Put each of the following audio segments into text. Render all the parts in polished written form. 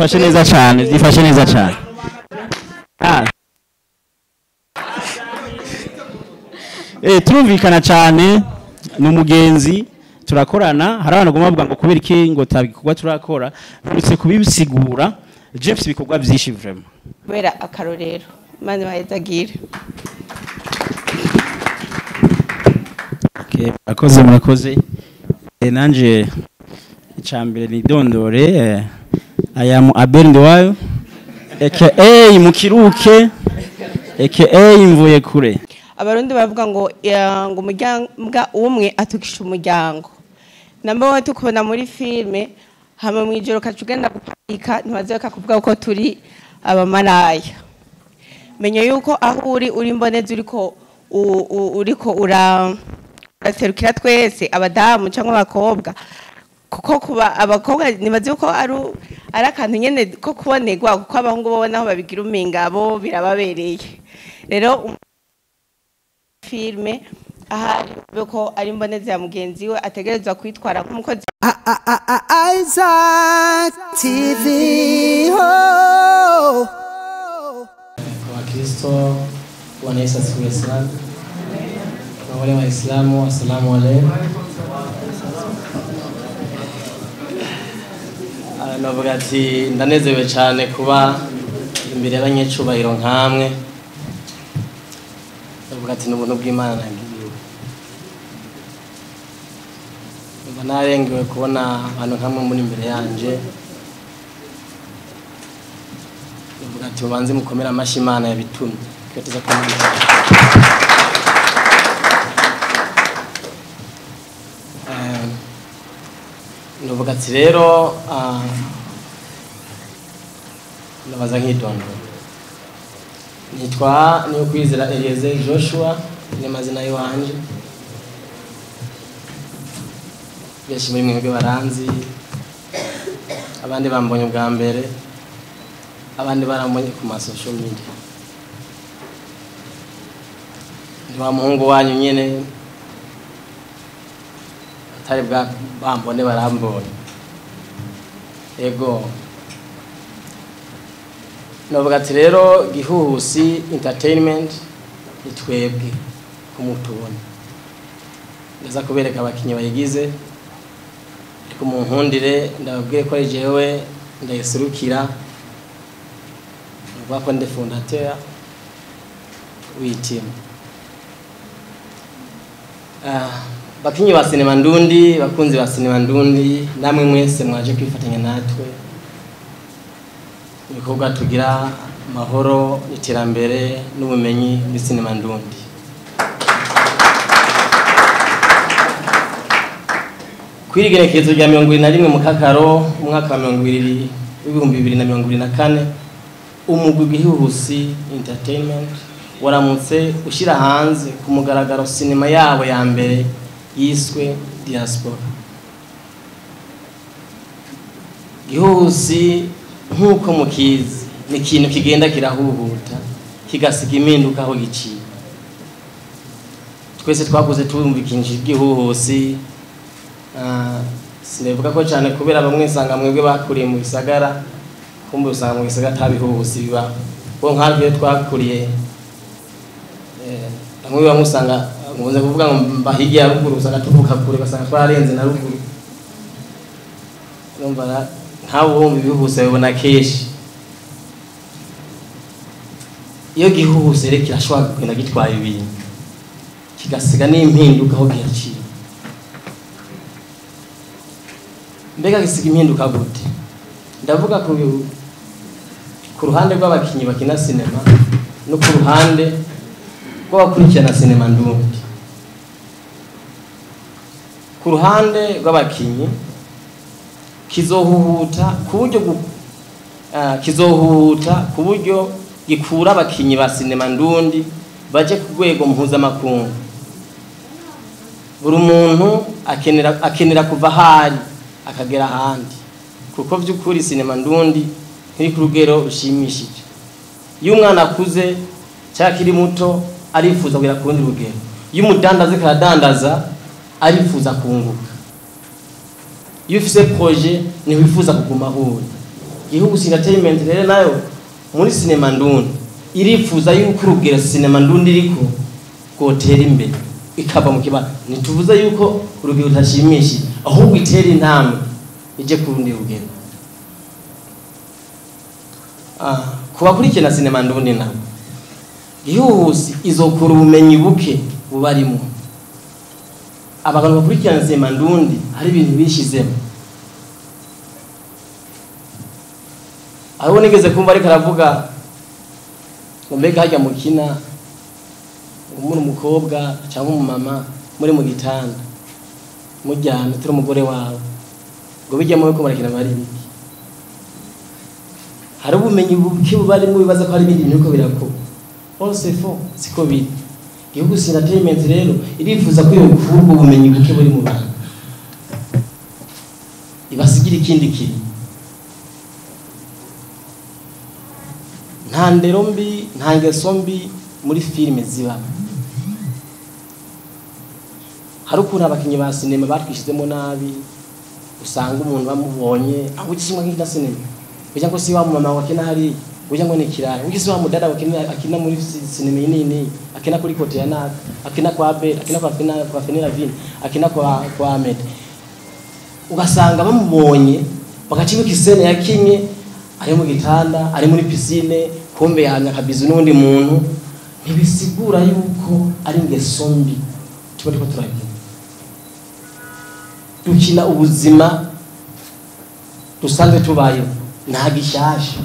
Byifashe neza cyane, byifashe neza cyane. Turumvikana cyane, ni umugenzi turakorana. Hari abantu bagomba bavuga ngo kubera iki ngo tabikorwa turakora, uretse kubisigura James ibikorwa byinshi vraiment. Kubera akarorero Imana ibahezagira. Okay, murakoze murakoze. Nanje icambere ni dondore, I am Abel Nduwayo aka Mukiruke aka Mvuye Kure. Abarundi bavuga ngo ngo umuryango umwe atukisha umuryango. Namba wowe tukubona muri filme hama mwijoro kacugenda guparika ntibaze kuvuga ko turi abamaraya. Menya yuko aho uri uri mboneze uriko uriko uraserukira twese abadamu cyangwa abakobwa, kuko kuba abakobwa nibaze ko ari akantu nyene ko kubonegwa, kuko abahungu bo naho babigira umingabo birababereye. Rero filme ahari ko ari mboneze ya mugenzi we ategerezwa kwitwara nk'umukozi. Isaac TV. Oh. Wakristo, Bwana Yesu asifiwe sana. Na wale Waislamu, asalamu alaykum. Navuga ati ndanezerewe cyane kuba imbere y'abanyecubahiro nkamwe. Navuga ati n'ubuntu bw'Imana nagiriwe. Mba narengewe kubona abantu nkamwe muri imbere yanje. Navuga ati mubanze mukomera amashyi Imana yabitumye. Kweteza kumenya. Navuga ati rero ndabaza nk'idondoro. Nitwa Niyokwizera Eliezer Joshua, ni mazina yiwanje. Benshi muri mwebwe baranzi, abandi bambonye ubwa mbere, abandi barambonye ku ma social media. Ndi wa muhungu wanyu nyene, atari bwa bambone barambonye. Ego. Navuga ati rero Gihuhusi Entertainment ni twebwe kumutubona. Ndaza kubereka abakinyi bayigize, ariko mu nkundire ndababwiye ko ari jewe ndayiserukira. Navuga ko ndi fondateur w'iyi team. Bakinyi ba sinema ndundi, bakunzi ba sinema ndundi, namwe mwese mwaje kwifatanya natwe ibikorwa tugira amahoro, iterambere n'ubumenyi muri sinema ndundi. Kwirigerekezo rya 21 mu Kakaro umwaka wa 2024, umugwi Gihuhusi Entertainment waramutse ushira hanze ku mugaragaro sinema yabo ya mbere yiswe Diaspora. Gihuhusi nkuko mukizi ni ikintu kigenda kirahuhuta kigasiga impinduka aho giciye. Twese twakuze tumva ikintu cy'igihuhusi. Sinivuga ko cyane kubera bamwe nsanga mwebwe bakuriye mu bisagara, kumbe usanga mu bisagara tabihuhusi biba. Bo nkatwe twakuriye bamwe bamusanga nkunze kuvuga ngo mbahigiye ruguru, usanga tuvuka kure basanga twararenze na ruguru. Urumva ntawe wumva ibihuhuse bibona kenshi. Iyo gihuhuse rero kirashobora kugenda gitwaye ibintu kigasiga n'impinduka aho gihaciye. Mbega gisiga impinduka gute? Ndavuga ku ruhande rw'abakinyi bakina sinema no ku ruhande rw'abakurikirana sinema ndundi. Ku ruhande rw'abakinyi kizohuhuta ku buryo gikura abakinyi ba sinema ndundi baje ku rwego mpuzamakungu. Buri muntu akenera kuva ahari akagera ahandi, kuko by'ukuri sinema ndundi ntiri ku rugero rushimishije. Iyo umwana akuze cyangwa akiri muto arifuza kugera ku rundi rugero. Iyo umudandaza akadandaza arifuza kunguka. Iyo ufise projet ntiwifuza kuguma aho uri. Gihuhusi Entertainment rero nayo muri sinema ndundi irifuza yuko urugero sinema ndundi iriko rwotera imbere ikava mu kibanza. Ntituvuze yuko urugero rutashimishije, ahubwo itera intambwe ije ku rundi rugero. Ku bakurikirana sinema ndundi nabo, Gihuhusi izokura ubumenyi buke bubarimo. Abantu bakurikirana sinema ndundi hari ibintu bishizemo. Aho nigeze kumva ariko aravuga ngo mbega hajya mukina ngo muri umukobwa cyangwa umumama muri mu gitanda muryamye turi umugore wawe, ngo bijya mu ko barakina bari biki. Hari ubumenyi buke bubarimo, bibaza ko hari ibindi bintu ko birakorwa. All c'est faux, siko biri. Gihuhusi Entertainment rero irifuza ko yokura ubwo bumenyi buke buri mu bantu, ibasigira ikindi kintu. Nta ndero mbi, nta ngeso mbi muri filime ziba. Hari ukuntu abakinyi ba sinema batwishizemo nabi, usanga umuntu bamubonye aho ukishimwa nk'ikina sinema, ujya ngo si wa mama wakina hari, ujya ngo ni kiraya, ujya si wa mudada wakina akina muri sinema nini, akina kuri kote ya naka, akina kwa Abel, akina kwa Fina, kwa Fenera Vin, akina kwa Ahmed. Ugasanga bamubonye bagacibuka isene yakinye ari mu gitanda, ari muri piscine, kumbe yanya kabizu n'undi muntu. Ntibisigura yuko ari ingeso mbi tuba turiko turagira. Dukina ubuzima dusanzwe tubayeho, nta gishasha.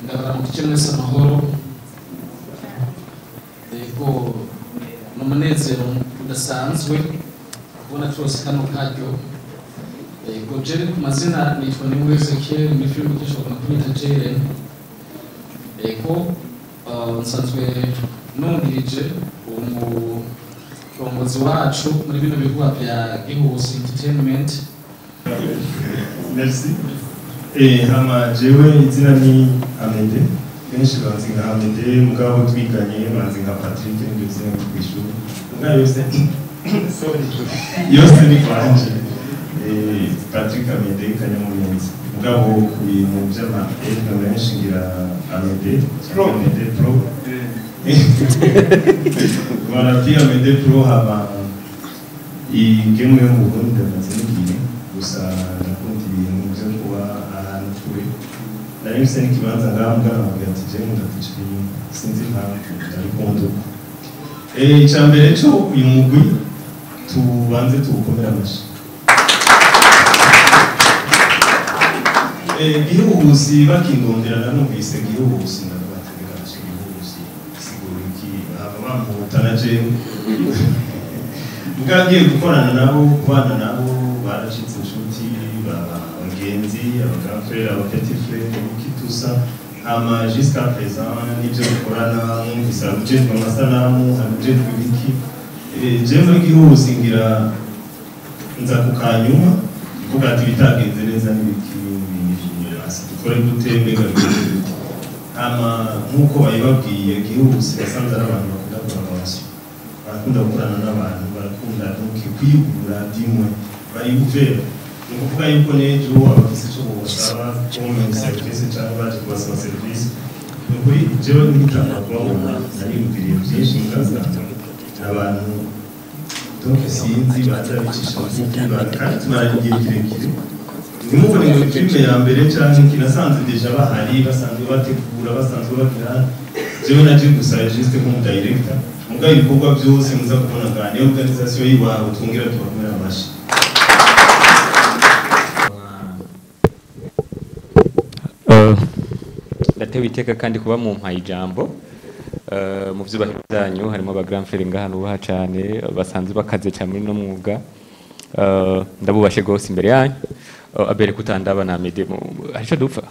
Ndabaramukije mwese amahoro. Yego, ni umunezero udasanzwe kubona twose kano karyo. Yego, jewe ku mazina nitwa Niwe Ezekiel, muri filime kenshi bakunda kunyita Jeren. Yego, nsanzwe nungirije umurongozi wacu muri bino bikorwa bya Gihuhusi Entertainment. Merci. Hama jewe izina ni Amede, benshi banzi nka Amede, mugabo twiganye banzi nka Patrick, niryo zina kw'ishuri. Mugabo yose sorry, yose ni kwanje. Patrick Amede Kanyamurenzi. Mugabo ku bintu by'ama benshi ngira Amede, Amede Pro. Voilà, puis Amede Pro hama igemu yo mu Burundi ndamaze n'igihe, gusa ndakunda ibintu byo kuba ahantu kure. Nari mfise n'ikibanza ngaha, mugabo nkabwira ati jewe nkunda kwicara inyuma, sinzi impamvu ndabikunda uko. Ica mbere co uyu mugwi tubanze tuwukomere amashi. Gihuhusi bakindondera narumvise Gihuhusi, ndavuga ati reka nce Gihuhusi sigura iki, bahava bamputa na jewe. Muga ngiye gukorana nabo, kubana nabo, baracitse inshuti, baba abagenzi, aba grand frère, aba petit frère, iki tout ça. Hama jusqu'à présent nibyo dukorana, mwumvise hari ujejwe amasanamu, hari ujejwe ibiki. Jewe muri Gihuhusi ngira nza ku kanyuma mvuga ati bitagenze neza n'ibiki, hasi dukore gute, mbega bimeze gute. Hama nk'uko babibabwiye, Gihuhusi basanze ari abantu bakunda collaboration, barakunda gukorana n'abantu, barakunda donc kwiyugurura dimwe, bari ouvert. Ni ukuvuga yuko n'ejo abafise ico bosaba comme service cyangwa baje kubasaba service, ni ukuri jewe nkitanga kubabona nariyumviriye byinshi, ngasanga abantu donc sinzi baza bicisha bugufi, kandi tumaranye igihe kirekire. Ntimubone ngo filime ya mbere canke kinasanze déjà bahari, basanzwe bategura, basanzwe bagira. Jewe naje gusa juste nk'umu director, mugabo ibikorwa byose muza kubona ngaha ni organisation y'iwabo, twongera tubakomera amashi. Ndatewe iteka kandi kuba mu mpaye ijambo. Mu vyubahiro byanyu harimo aba grand frère ngaha nubaha cane, basanzwe bakaze cyane muri no mwuga. Ndabubashe gose imbere yanyu. Abere kutandaba na Amede, hari ico dupfa?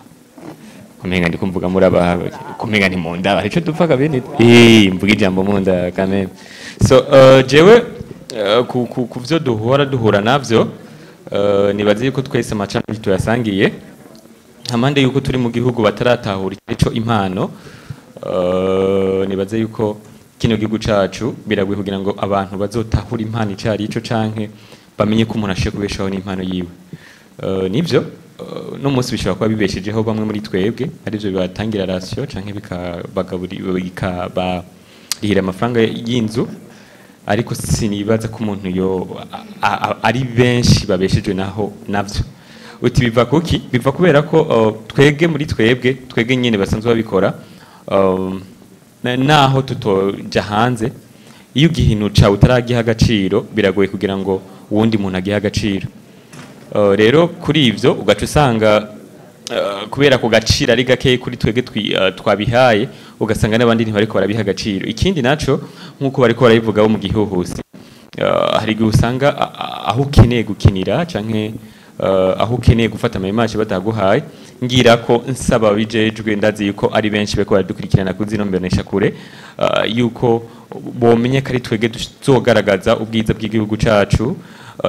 Kumenga ndi kumvuga muri aba, kumenga ni munda, hari ico dupfa kabene? Mvuga ijambo munda kameme. So jewe ku vyo duhora duhura navyo, nibaze yuko twese amacana tuyasangiye. Amande yuko turi mu gihugu bataratahura ico impano, nibaze yuko kino gihugu cacu biragoye kugira ngo abantu bazotahura impano icari ico canke bamenye ko umuntu ashoboye kubeshaho n'impano yiwe. Nivyo no munsi bishobora kuba bibeshejeho bamwe muri twebwe, arivyo bibatangira ration canke bikabarihira amafaranga y'inzu, ariko sinibaza ko umuntu yo ari benshi babeshejwe naho navyo. Uti biva kuki? Biva kubera ko twebwe muri twebwe nyene basanzwe babikora, naho tutoja hanze, iyo igihintu cawe utaragiha agaciro biragoye kugira ngo uwundi muntu agihe agaciro. Rero kuri ivyo ugaca usanga kubera ku gaciro ari gake kuri twebwe twabihaye, ugasanga n'abandi ntibariko barabiha agaciro. Ikindi naco, nk'uko bariko barabivugaho mu gihuhusi, hari igihe usanga aho ukeneye gukinira canke aho ukeneye gufata ama image bataguhaye. Ngira ko nsaba bijejwe, ndazi yuko ari benshi bariko baradukurikirana kuri zino mbonesha kure, yuko bomenye ko ari twebwe tuzogaragaza ubwiza bw'igihugu cacu.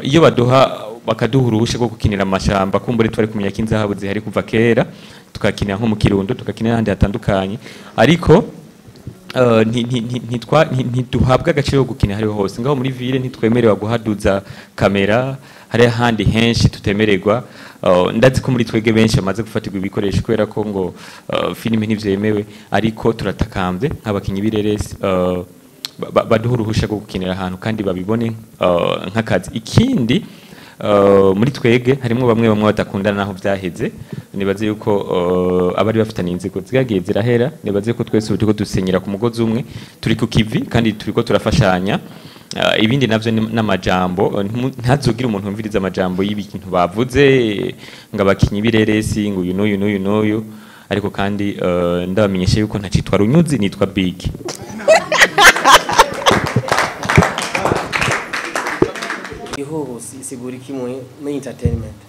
Iyo baduha bakaduha uruhusha rwo gukinira amashamba, kumbure twari kumenya ko inzahabu zihari kuva kera, tukakinira nko mu Kirundo, tukakinira ahandi hatandukanye, ariko ntiduhabwa agaciro ko gukina hariho hose. Ngaho muri ville ntitwemerewe guhaduza kamera, hari ahandi henshi tutemererwa. Ndazi ko muri twebwe benshi bamaze gufatirwa ibikoresho kubera ko ngo filime ntivyemewe, ariko turatakambye nk'abakinyi b'ireresi, baduha uruhusha rwo gukinira ahantu kandi babibone nk'akazi. Ikindi, muri twebwe harimwo bamwe bamwe badakundana naho vyaheze. Nibaze yuko abari bafitanye inzigo zigagiye zirahera. Nibaze yuko twese ubu turiko dusenyera ku mugozi umwe, turi ku kivi kandi turiko turafashanya. Ibindi navyo n'amajambo, ntazogire umuntu wumviriza amajambo y'ibintu bavuze ngo abakinyi b'ireresi ngo uyu n'uyu n'uyu n'uyu, ariko kandi ndabamenyesha yuko ntacitwa Runyuzi, nitwa Big. Ihuhusi isigura iki muri entertainment?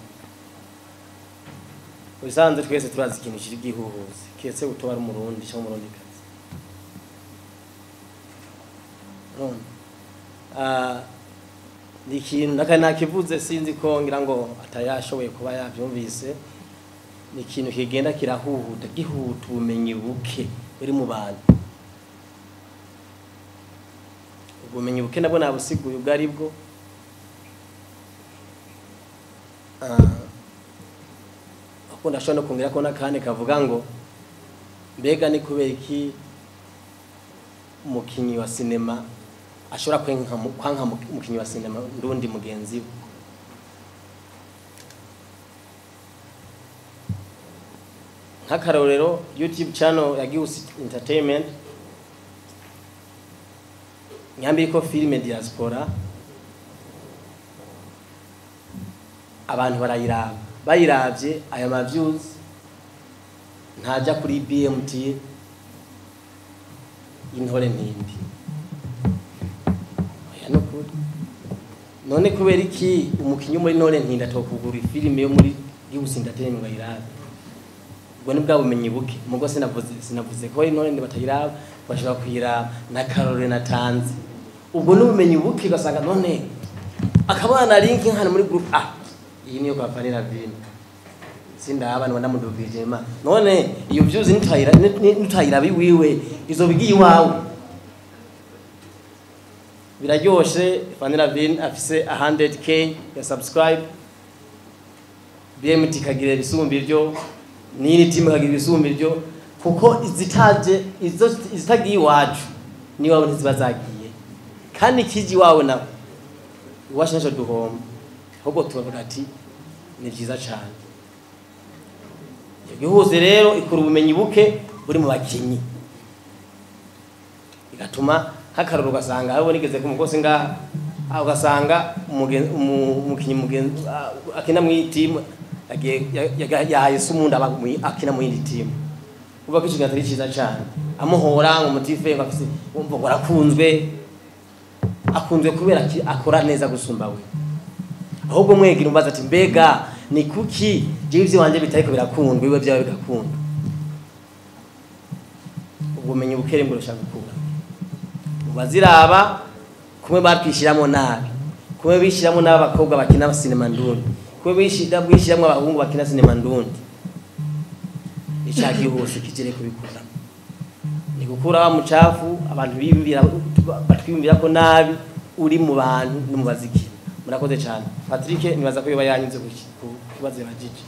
Ubisanzwe twese turazi ikintu kiri gihuhusi, kiretse gutoba ari umurundi cyangwa umurundikazi. Urumva? Ni ikintu naka nakivuze, sinzi ko ngira ngo atayashoboye kuba yavyumvise. Ni ikintu kigenda kirahuhuta, gihuta ubumenyi buke buri mu bantu. Ubumenyi buke nabwo nabusiguye ubwo ari bwo. Ako ndashobora no kongera ko n'akandi kavuga ngo mbega ni kubera iki umukinyi wa sinema ashobora kwanka umukinyi wa sinema ndundi mugenzi we? Nk'akarorero, YouTube channel ya Gihusi Entertainment nyambi ko filime diaspora abantu barayiraba, bayiravye aya ma views ntaja kuri BMT Intore Ntindi. Oya, no kuri none kubera iki umukinyi wo muri Ntore Ntindi atokugura filime yo muri Gihusi Entertainment ngo ayirabe? Ubwo ni bwa bumenyi buke. Mugo sinavuze ko Intore Ntindi batayiraba, bashobora kuyiraba na Karore natanze. Ubwo ni ubumenyi buke, ugasanga none akabana link hano muri group, iyi niyo kwa Fanny Lavine, sindaba nibona ndamudugije ma none iyo views nitayira biwiwe izo bigiye iwawe. Biraryoshe. Fanny Lavine afise 100K ya subscribe, BMT kagira ibisumba ivyo, nini team kagira ibisumba ivyo, kuko izitaje izo izitagiye iwacu niwawe ntiziba zagiye, kandi kiji iwawe nawe iwacu naco duhomba, ahubwo tubavuga ati ni vyiza cane. Iyo gihuze rero ikura ubumenyi buke buri mu bakinyi, igatuma hakaroro ugasanga aho nigeze ku mugosi ngaha, aho ugasanga umukinyi mugenzi akina mu team yagiye yahaye se umundi aba akina mu yindi team. Uvuga ko ikintu atari cyiza cane, amuhora ngo motive ngo afise, wumva ngo arakunzwe, akunzwe kubera akora neza gusumba we. Ahubwo mwegira umbaza ati mbega ni kuki jewe ivyo wanje bitariko birakundwa, iwe byawe bigakundwa? Ubumenyi bukere ngo urashaka gukura ubaziraba kumwe batwishyiramo nabi, kumwe bishyiramo n'abakobwa bakina sinema ndundi, kumwe bishyiramo abahungu bakina sinema ndundi. Icyaha gihuse kijere kubikura ni gukura wa mucafu abantu biyumvira batwiyumvira ko nabi uri mu bantu no mu baziki. Murakoze cyane. Patrick, nibaza ko yoba yanyuze ku Kibazo yabajije.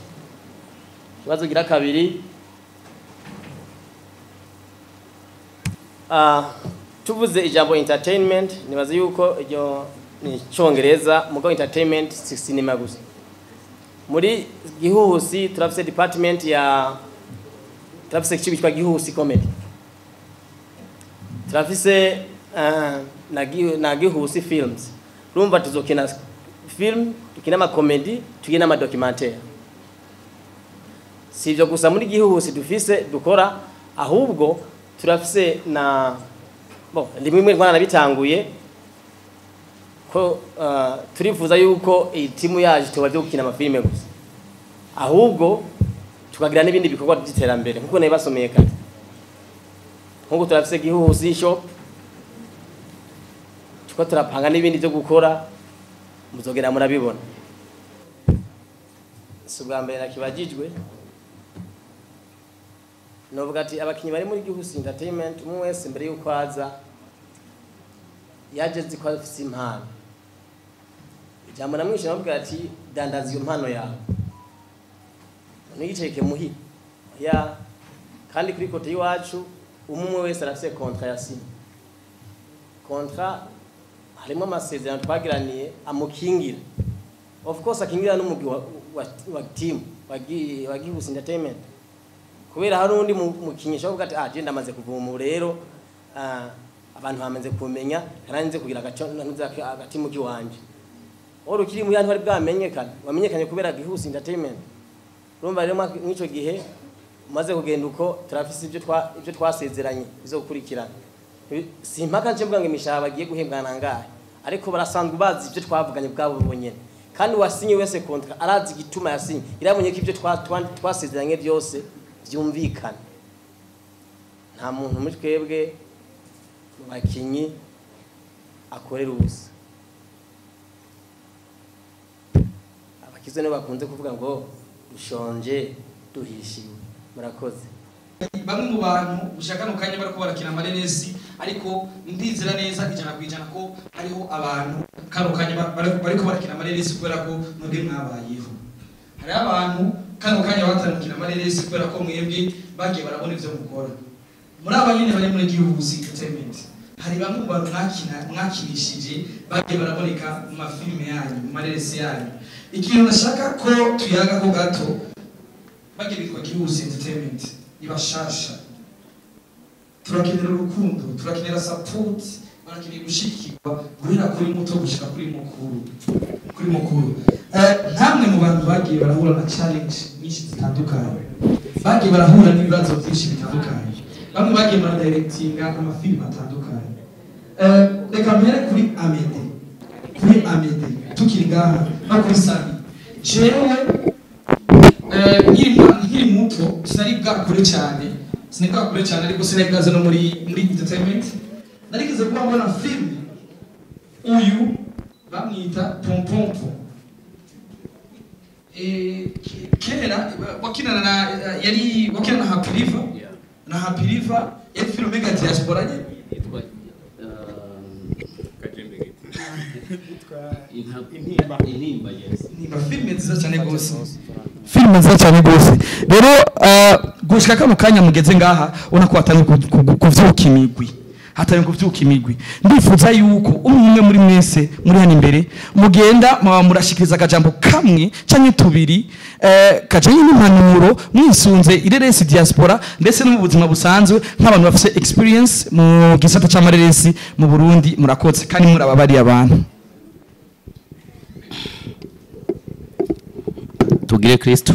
Ikibazo gira kabiri, tuvuze ijambo entertainment, nibaze yuko iryo ni Icongereza, mugo entertainment si cinema gusa. Muri Gihuhusi turafise department ya, turafise ikigo cyitwa Gihuhusi Comedy, turafise na Gihuhusi Films. Urumva tuzokina film, tukina ama comedy, tukina ama documentaire. Si ibyo gusa muri Gihuhusi dufise dukora, ahubwo turafise na bon rimwe Rwanda nabitanguye ko turifuza yuko iyi timu yaje tuba byo gukina amafilme gusa, ahubwo tukagira n'ibindi bikorwa by'iterambere nkuko nabibasomeye kare. Nkuko turafise Gihuhusi Shop, tuko turapanga n'ibindi byo gukora, muzogera murabibona. Si ubwa mbere nakibagijwe, novuga ati abakinyi bari muri Gihuhusi Entertainment, umwe wese mbere yuko aza yaje azi ko afise impano. Ijambo namwishe namubwira ati dandaza iyo mpano yawe, ntuyiceke muhira ya. Kandi kuri côté y'iwacu umwe wese arafise contrat ya signé. Contrat harimo amasezerano twagiraniye amukingira, of course akingira n'umugwi wa team wa Gihuhusi Entertainment, kubera hari undi mukinyi ashobora kuvuga ati je ndamaze kuvuma ubu rero, abantu bamaze kumenya, karanze kugira agatimu kiwanje. Oro ukiri mu yantu bari bwamenyekana, wamenyekanye kubera Gihuhusi Entertainment. Urumva rero mw'ico gihe umaze kugenda uko, turafise ibyo twasezeranye bizokurikirana. Si impaka nje mvuga ngo imishahara bagiye guhembwa nangahe, ariko barasanzwe bazi ibyo twavuganye bwabo bonyene. Kandi wasinye wese contrat arazi igituma yasinye, irabonye ko ibyo twasezeranye byose byumvikana. Nta muntu muri twebwe mu bakinyi akorera ubusa. Abakize nibo bakunze kuvuga ngo dushonje duhishiwe. Murakoze. Bamwe mu bantu gushaka no kanya bariko barakina amareresi, ariko ndizera neza 100% ko hariho abantu kano kanya bariko barakina amareresi kubera ko mwebwe mwabayeho. Hari abantu kano kanya batanukira amareresi kubera ko mwebwe bagiye barabona ivyo mukora. Muri aba nyene bari muri Gihuhusi Entertainment, hari bamwe mu bantu mwakinishije bagiye baraboneka mu mafilime yanyu, mu mareresi yanyu. Ikintu nashaka ko tuyaga ko gato, bagiye bitwa Gihuhusi Entertainment ibashasha. Turakenera urukundo, turakenera support, barakeneye gushikirwa guhera kuri muto gushika kuri mukuru, kuri mukuru. Ntamwe mu bantu bagiye barahura na challenge nyinshi zitandukanye, bagiye barahura n'ibibazo byinshi bitandukanye, bamwe bagiye baradirectinga amafilime atandukanye. Reka mpere kuri Amede, kuri Amede tukiri ngaha no kuri Sami. Jewe nkiri muto sinari bwakure cyane, sinari bwakure cyane, ariko sinari bwaze no muri entertainment. Narigeze kuba mbona film uyu bamwita Pompompo. Kera wakinana na yari wakinana na Happy River, na Happy River yari film mega diaspora nye Intimba, yes. Intimba, film nziza cyane gose, film nziza cyane gose. Rero gushika kano kanya mugeze ngaha, ubona ko hatari kuvyuka imigwi, hatari kuvyuka imigwi. Ndifuza yuko umwe muri mwese muri hano imbere mugenda murashikiriza akajambo kamwe canke tubiri, kajanye n'impanuro mwisunze ireresi diaspora ndetse no mu buzima busanzwe nk'abantu bafise experience mu gisata c'amareresi mu Burundi. Murakoze kandi murababariye abantu. Tugire Kristo,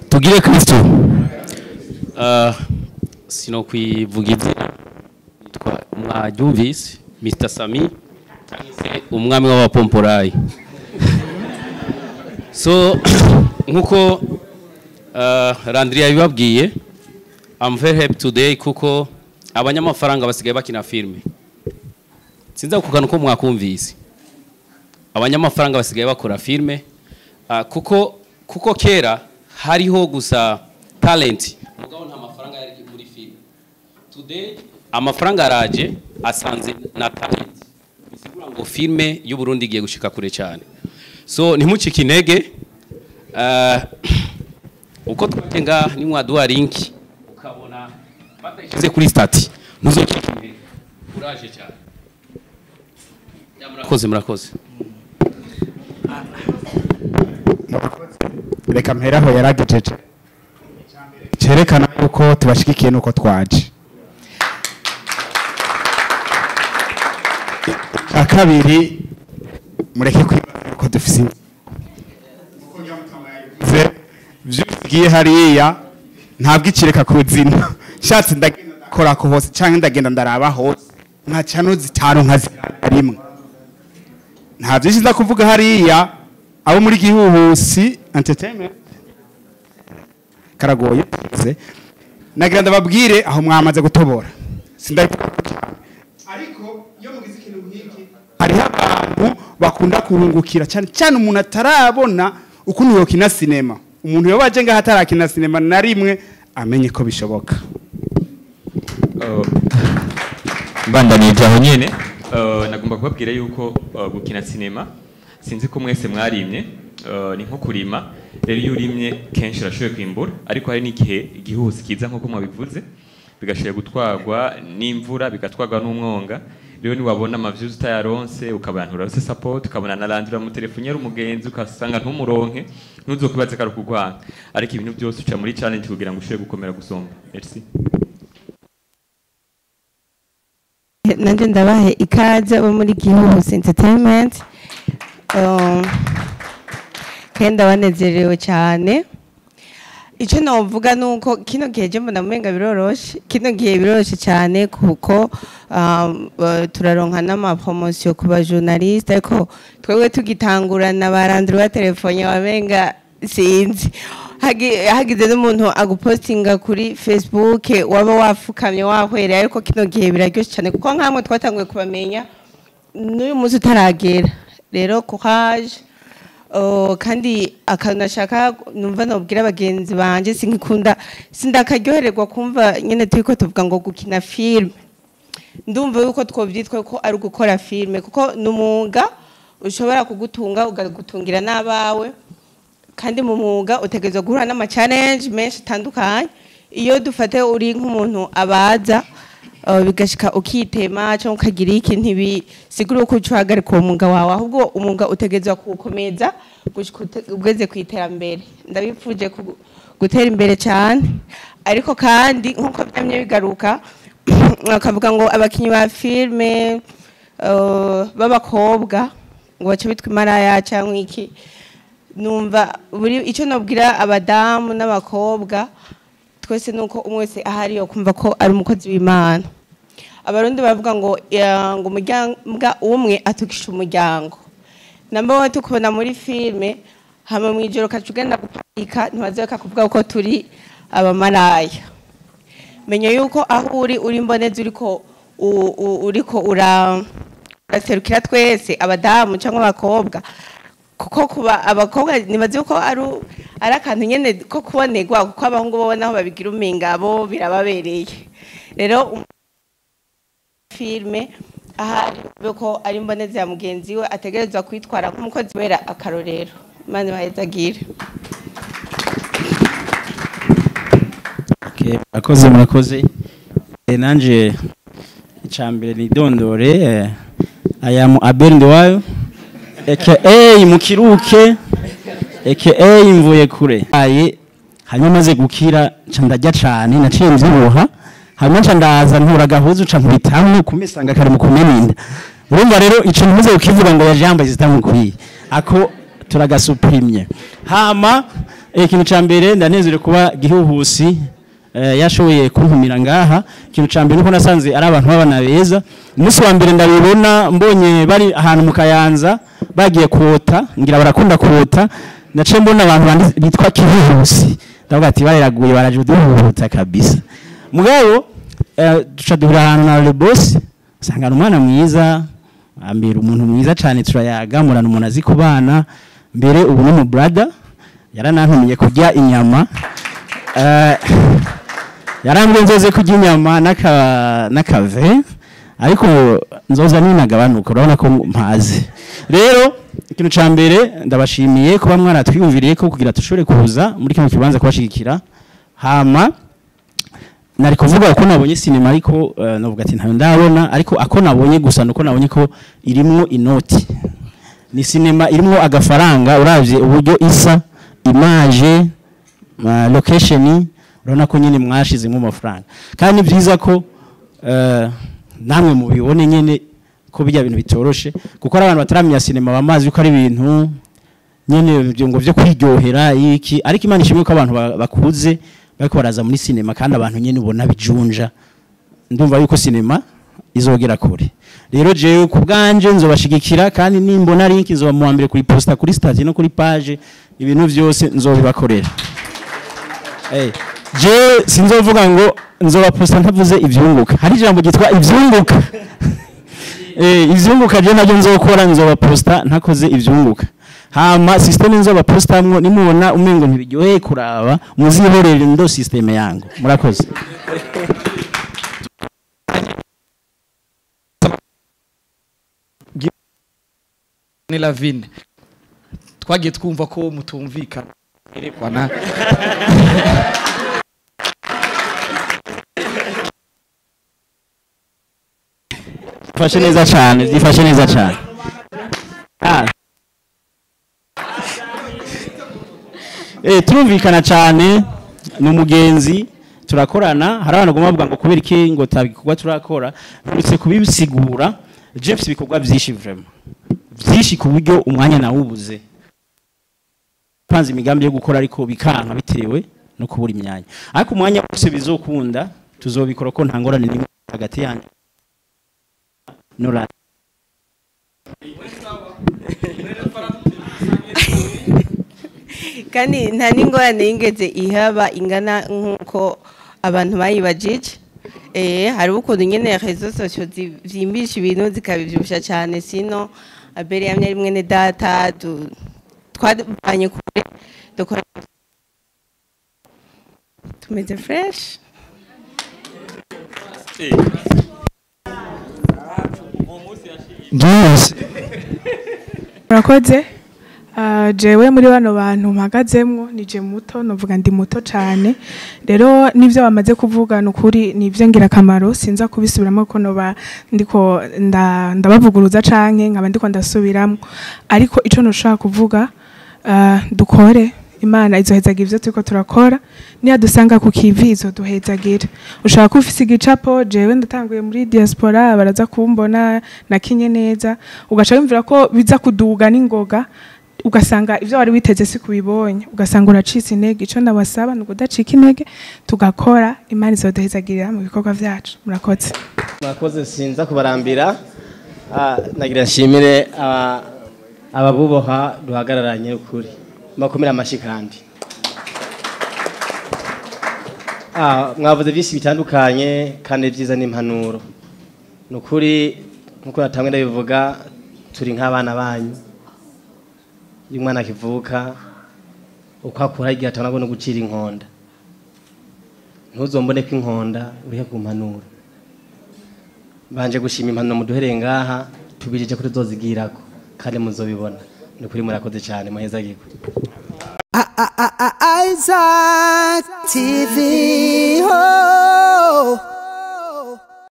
tugire Kristo. Sino kwivuga izina, nitwa mwaryumvise Mr Sami, umwami w'abapomporayi. So nkuko Landry yabibabwiye, I'm very happy today kuko abanyamafaranga basigaye bakina filme. Sinza kukana uko mwakumvise, abanyamafaranga basigaye bakora filme, kuko kera hariho gusa talent, mugabo nta mafaranga yari muri filme. Today amafaranga araje asanze na talent, bisigura ngo filme y'u Burundi igiye gushika kure cyane. So ntimucike intege, Uko twaje ngaha ni mwaduha link ukabona batayishize kuri statut, ntuzokikire. Uraje cyane. Ya, murakoze, murakoze. Reka mperaho yaragejeje, cyerekana yuko tubashigikiye nuko twaje. Akabiri, mureke kwibaza yuko dufise vyugiye hariya, ntabwo ikireka kuzina shatse ndagenda ndakora ko hose canke ndagenda ndaraba hose nka cano zitanu nkaziraba rimwe. Nta byinshi nza kuvuga hariya. Abo muri Gihuhusi Entertainment karagoye se, nagira ndababwire aho mwamaze gutobora, sindabivuga cyane, ariko iyo mugize ikintu nk'iki hariho abantu bakunda kuhungukira cyane cyane umuntu atarabona ukuntu yokina sinema. Umuntu yoba aje ngaho atarakina sinema na rimwe amenye ko bishoboka. Mbandanije aho nyene, nagomba kubabwira yuko gukina sinema, sinzi ko mwese mwarimye, ni nko kurima. Rero iyo urimye kenshi urashoboye kwimbura, ariko hari n'igihe igihuhusi kiza nk'uko mwabivuze, bigashobora gutwarwa n'imvura, bigatwarwa n'umwonga. Rero niwabona ama views utayaronse, ukabona nturonse support, ukabona narandura mu telefone yari umugenzi ukasanga ntumuronke, ntuzokwibaze ko ari ukugwana, ariko ibintu byose uca muri challenge kugira ngo ushobore gukomera gusumba. Merci. Nanjye ndabahe ikaze bo muri Gihuhusi Entertainment. Kandi ndabanezerewe cyane. Icyo navuga ni uko kino gihe je mbona umenga biroroshe, kino gihe biroroshe cyane, kuko turaronka n'ama promotion ku ba journaliste, ariko twebwe tugitangurana barandura ba telefone wamenga sinzi. Hagize n'umuntu agupostinga kuri Facebook waba wafukamye wahwereye. Ariko kino gihe biraryoshe cyane kuko nkamwe twatanguye kubamenya n'uyu munsi utaragera. Rero courage. Oh, kandi akantu nashaka numva nobwira bagenzi banje, sinkikunda, sindakaryohererwa kumva nyene turiko tuvuga ngo gukina film. Ndumva yuko twovyitwa ko ari gukora film, kuko ni umwuga ushobora kugutunga ukagutungira n'abawe, kandi mu mwuga utegerezwa guhura n'ama challenge menshi atandukanye. Iyo dufate uri nk'umuntu abaza, bigashika ukitema cyangwa ukagira iki, ntibisigura uko uca uhagarika uwo mwuga wawe, ahubwo umwuga utegerezwa kuwukomeza gushika ugeze ku iterambere. Ndabipfuje gutera imbere cyane, ariko kandi nk'uko byamye bigaruka bakavuga ngo abakinyi ba filme b'abakobwa ngo bace bitwa imaraya cyangwa iki, numva buri icyo nabwira abadamu n'abakobwa twese nuko umwe wese ahari yo kumva ko ari umukozi w'Imana. Abarundi bavuga ngo umuryango umwe atukisha umuryango. Namba wowe tukubona muri filme hama mwijoro ukaca ugenda guparika, ntibazoka kuvuga ko turi abamaraya. Menya yuko aho uri uri imbonezi, uriko uraserukira twese abadamu cyangwa abakobwa, kuko kuba abakobwa nibaze ko ari akantu nyene ko kubonerwa, kuko abahungu bo naho babigira umingabo birababereye. Rero filme ahari ko ari imbonezi ya mugenzi we ategerezwa kwitwara nk'umukozi wera akarorero. Imana ibahezagire. Okay, murakoze, murakoze. Nanje icambere nidondore, I am Abel Nduwayo aka Mukiruke aka Mvuye Kure. Aye, hanyuma maze gukira nca ndarya cane, naciye mvyibuha, hanyuma nca ndaza ntura gahuzu nca nkubitamwo kumesanga kari mu kumeninda. Urumva rero ico ntuze ukivuga ngo yaje yambaye zitamukwiye, ako turagasuprimye. Hama ikintu ca mbere, ndanezerewe kuba Gihuhusi yashoboye kuntumira ngaha. Ikintu ca mbere nuko nasanze ari abantu b'abana beza. Umunsi wa mbere ndabibona, mbonye bari ahantu mu Kayanza bagiye kota, ngira barakunda kota, naciye mbona abantu bitwa Gihuhusi, ndavuga ati bareraguye baraje uduhuta kabisa. Mugabo duca duhura ahantu na le boss, usanga ari umwana mwiza, ambera umuntu mwiza cyane, turayaga, murana umuntu azi kubana. Mbere ubu no mu brother yaranantumiye kurya inyama, yarambwiye nzoze kurya inyama n'akave, ariko nzoza ninagabanuka, urabona ko mpazi. Rero Ikintu ca mbere, ndabashimiye kuba mwaratwiyumviriye ko kugira dushobore kuza muri kino kibanza kubashigikira. Hama nari kuvuga ko nabonye sinema, ariko novuga ati ntayo ndabona, ariko ako nabonye gusa nuko nabonye ko irimwo inoti, ni sinema irimwo agafaranga. Uravye uburyo isa, image, location, urabona ko nyine mwashizemo amafaranga, kandi ni byiza ko namwe mubibone nyene ko bijya bintu bitoroshe, kuko ari abantu bataramenya sinema bamazi yuko ari ibintu nyene ngo vyo kwiryohera iki. Ariko Imana ishimwe ko abantu bakuze bariko baraza muri sinema, kandi abantu nyene ubona bijunja. Ndumva yuko sinema izogera kure. Rero jewe ku bwanje nzobashigikira, kandi nimbona link nzoba mu wa mbere kuri posta, kuri statut no kuri page, ibintu vyose nzobibakorera. Je sinzovuga ngo nzobaposta ntavuze ivyunguka. Hari ijambo ryitwa ivyunguka. Ivyunguka je nabyo nzokora, nzobaposta ntakoze ivyunguka. Hama system nzobapostamwo, nimubona umengo ntibiryoheye kuraba, muzihorere, ndo system yangu. Murakoze. Ni Lavine, twagiye twumva ko mutumvikana, erekwana. Byifashe neza cyane, byifashe neza cyane. Turumvikana cyane, ni umugenzi, turakorana. Hari abantu bagomba bavuga ngo kubera iki ngo tabikorwa turakora. Uretse kubisigura, James, ibikorwa byinshi, vraiment byinshi, ku buryo umwanya nawubuze. Panze imigambi yo gukora, ariko bikanka bitewe no kubura imyanya, ariko umwanya wose bizokunda tuzobikora, ko nta ngorane n'imwe hagati yanjye nora. Kandi nta n'ingorane yigeze ihaba ingana nk'uko abantu bayibajije. Hari ukuntu nyine réseaux sociaux zivyimbisha ibintu, zikabivyibusha cyane. Sino Abeli yamye ari mwene data, twavanye kure, dukora, tumeze fresh. Byose. Murakoze. Jewe muri bano bantu mpagazemwo nije muto, novuga ndi muto cane. Rero nivyo bamaze kuvuga nukuri nivyo ngirakamaro, sinza kubisubiramo ko noba ndiko ndabavuguruza canke nkaba ndiko ndasubiramwo. Ariko ico noshaka kuvuga, dukore, Imana izohezagira ivyo turiko turakora. Niyadusanga ku kivi izoduhezagira. Ushaka ko ufise igicapo, jewe ndatanguye muri diaspora, baraza kumbona nakinye neza, ugaca wumvira ko biza kuduga n'ingoga, ugasanga ivyo wari witeze si kubibonye, ugasanga uracitse intege. Ico ndabasaba ni ukudacika intege, tugakora, Imana izoduhezagirira mu bikorwa vyacu. Murakoze. Murakoze, sinza kubarambira. Nagira nshimire ababuboha duhagararanye, ukuri makomera amashi. Kandi mwavuze byinshi bitandukanye kandi byiza n'impanuro. Ni ukuri, nkuko natangwe ndabivuga, turi nk'abana banyu. Iyo umwana akivuka, uko akura, igihe atabona no gucira inkonda, ntuzombone ko inkonda urihe ku mpanuro. Banje gushima impanuro muduhereye ngaha, tubirije ko tuzozigirako kandi muzobibona. Ni ukuri murakoze cyane, muhezagirwe. Isaac TV. Oh.